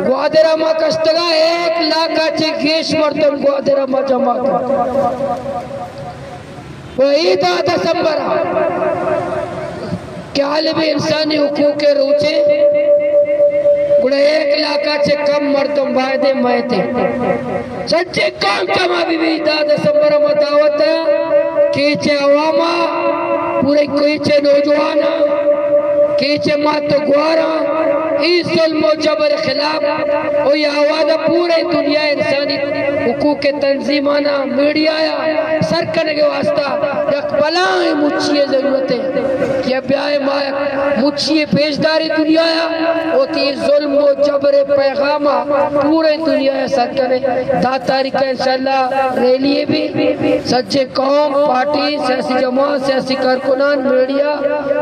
گوادر ءَ ما کشتگ ءَ، ایک لاکھ ءَ چہ گیش مردم گوادر ءَ ما جمع کت۔ و اے دہ دسمبر ءَ کہ عالمی انسانی حقوق ءِ روچے، گڑا ایک لاکھ ءَ چہ کم مردم بایدیں مئیت انت۔ سجیں قوم جمع بہ بیت۔ دہ دسمبر ءَ ما دعوت ءَ کیچ ءِ عوام ءَ، پورے کیچ ءِ نوجوان ءَ، کیچ ءِ مات ءُ گوار ءَ، اے ظلم ءُ جبر ءِ خلاف ءُ اے آواز ءَ پورے دنیا ءِ انسانی حقوق ءِ تنظیماں ءَ، میڈیا ءَ سر کنگ ءِ واستہ یک بلاہیں مچی ءِ ضرورت انت کہ بیائے ما یک مچی ءِ پیش داریں دنیا ءَ، وتی ظلم ءُ جبر ءِ پیغام ءَ پورے دنیا ءَ سر کنیں۔ دہ تاریخ ءَ انشاءاللہ ریلی بی، سجیں قوم، پارٹی، سیاسی جماعت، سیاسی کارکنان، میڈیا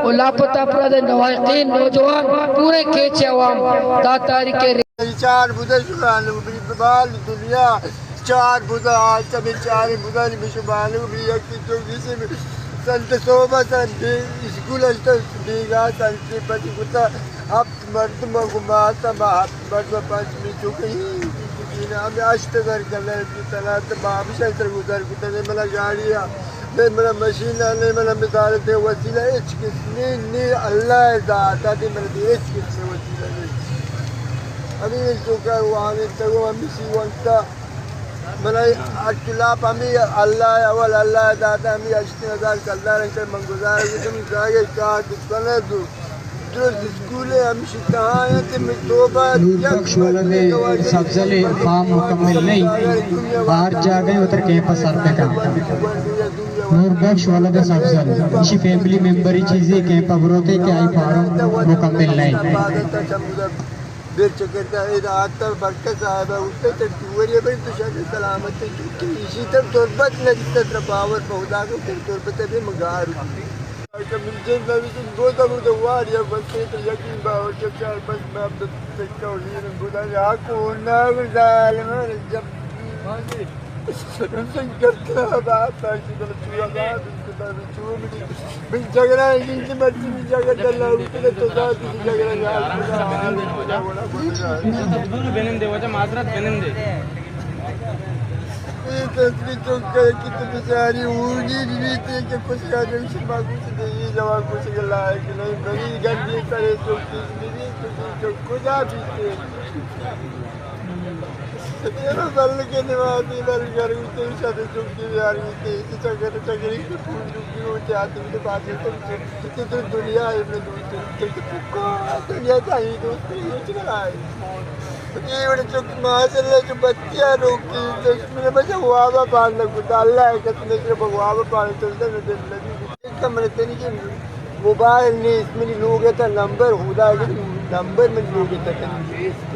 ءُ لاپتہ افراد ءِ لواحقین، نوجوان، پورے کیچ ءِ عوام دہ تاریخ ءَ۔ چار بودا شمالو بی بال دنیا، چار بودا آج تبی چار بودا نی بی شمالو بی یکی تو بیسی بی سنت صوبہ سنت اسکول اشتا بیگا سنت پتی کتا ہفت مردم گو ماتا ما ہفت مردم پنچ می چوکے ہی ہمیں اشت ہزار گلے بی تنا تو بابش سر گزار کتا نے منا گاڑی آ، نے منا مشین آ، نے منا مثال دے وسیلہ ہچ کس نی، نی اللہ داتا دے منا دے ہچ کس وسیلہ نی۔ ہمیں چوکا وانے تگو ہمیں سی وانتا۔ من اچ لاپ ہمیں اللہ اول اللہ داتا ہمیں ہشت ہزار کلدار انچر من گزار گتم زاگے کار کنے دو درست اسکول ہمشی تہا انت من توبہ نور بخش ولد سبزل فارم مکمل نہیں، باہر جاگے اتر کیمپ سر پہ کام۔ نور بخش ولد سبزل، اسی فیملی ممبری چیزیں کیمپ بروتے کہ آئی فارم مکمل نہیں۔ بے چکر دا ادا آتا برکت صاحب اوتے تر توری بھئی تو شر سلامت چکی ایشی تر تربت نہ دیتا تر باور پہ خدا کو تر تربت بے مگار۔ من جن نبی بودا بودا واریا بس تر یقین باور چار بس میں اب تک تو ہی بودا یا کو نہ ظالم جب من جھگڑا انت، من مرچی من جھگڑا ڈلا بوتگ تو ذاتی جھگڑا بنندے، وجہ معذرت بنندے۔ اے تصویر چوک کہ تو بیچاری اوڑی بیتے کہ کچھ کا جن شما کچھ دے، یہ جواب کچھ لائق نہیں، بڑی گندی طرح چوک، چوک کجا بیتے؟ ایرو بل کے نمازی بل گھر ہوتے، شب چکی بیار ہوتے، چکر چکری کے پھول چکی ہوتے، آتے ہوتے باتیں تو تو دنیا ہے میں دوست، تو تو کو دنیا کا ہی دوست، یہ چکر آئے۔ یہ بڑے چک ماشاءاللہ جو بچیاں روکی، دشمن بچا وابا پان لگتا، اللہ ہے قسم سے وابا پان تو دل لگی۔ کمرے تنی کہ موبائل نیست، منی لوگ ءِ تہ نمبر، خدا ءِ نمبر منی لوگ ءِ تہ نیست۔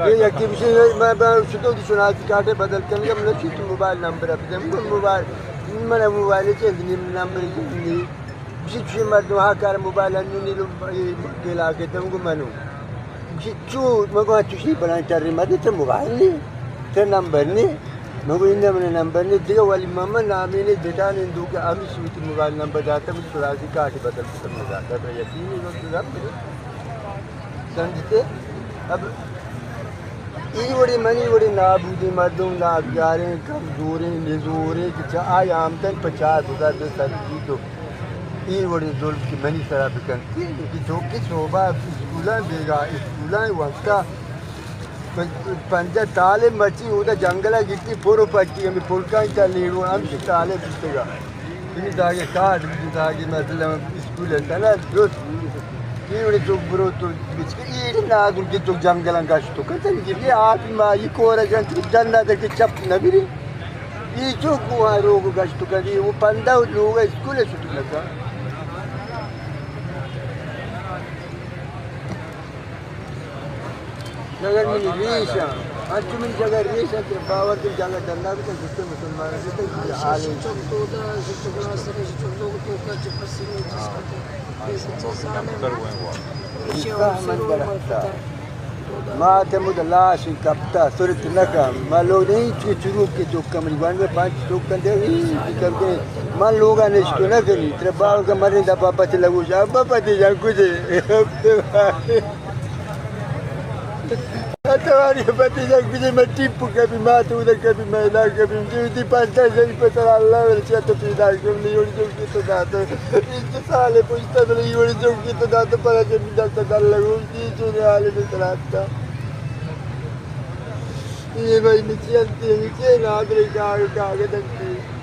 یہ یکی بشی، میں، میں شتو دی شناسی کارڈ بدل کنگا، من چی تو موبائل نمبر ءَ بدم کو موبائل، من موبائل چیز نیم نمبر نی۔ بشی چی مردم ہا کار موبائل انو نیلو، یہ گلا کے دم کو منو۔ گوشی، چو؟ من گو، تو شی بلائیں ٹرے مدے، تر موبائل نی، تر نمبر نی۔ من گو، اندا من نمبر نی، دگہ ولی محمد نامی نی، جٹان اندو کہ ہمی سوتی موبائل نمبر داتا، من سراسی کارڈ بدل کتا، من داتا، تو یقین نی، تو رب سمجھتے۔ اب ای وڑی منی وڑی نابودی مردم، نابیاریں، کمزوریں، نزوریں، کہ چا آئی آمدن پچاس ہزار بے سر کی تو۔ اے وڑیں ظلم کہ منی سرا بکنت، کہ چوکہ صوبہ اسکولاں بیگا، اسکولاں وانتا، پنجاہ طالب مرچی اودا جنگلا گیتی، پرو پٹی ہمیں پلکاں چا لیڑو، ہمشی طالب بیتگا۔ ہمیں داگے کارڈ، ہمیں داگے مثلاً اسکول تنا درست۔ اے وڑیں چوک برو تو بچکے، اے ناگل کہ چوک جنگلاں گشت تو کتن کہ یہ آپ ما یہ کورا جنت جندا در کہ چپ نہ بری۔ ای چو گوہاں روگ گشت کدی، او پندہ لوگ اسکول شت لگا۔ جگر منی ریش آں، انچو منی جگر ریش آں، ترا باور کن جگر ڈنڈا بکن، جتے مسلمان جتے عالم۔ چک تو دا، چک تو گلاس، چک تو تو کا چپسی میں چیز کرتے۔ ما تمود لاش کپتا، سرت نکا۔ ما لوگ نہیں چو چروک کے چوک کمری وان میں پانچ چوک کندے، ای کم کے۔ ما لوگا نشتو نکنی، ترے باو کا مرنے دا پاپا چلا گوشا، پاپا تے جان کجے۔ تواری پتی جگ بجے میں ٹیپ کبھی مات ادا کبھی میں لا کبھی جو دی پانچ دس دن پہ سر اللہ ورچا تو پیدا کم نہیں اور جو کی تو دات اس سال پوچھتا تو نہیں اور جو کی تو دات پر جب دات دل لگو جی جو حال میں سراتا یہ بھائی مچی انتی مچی نادر کاغذ کاغذ انتی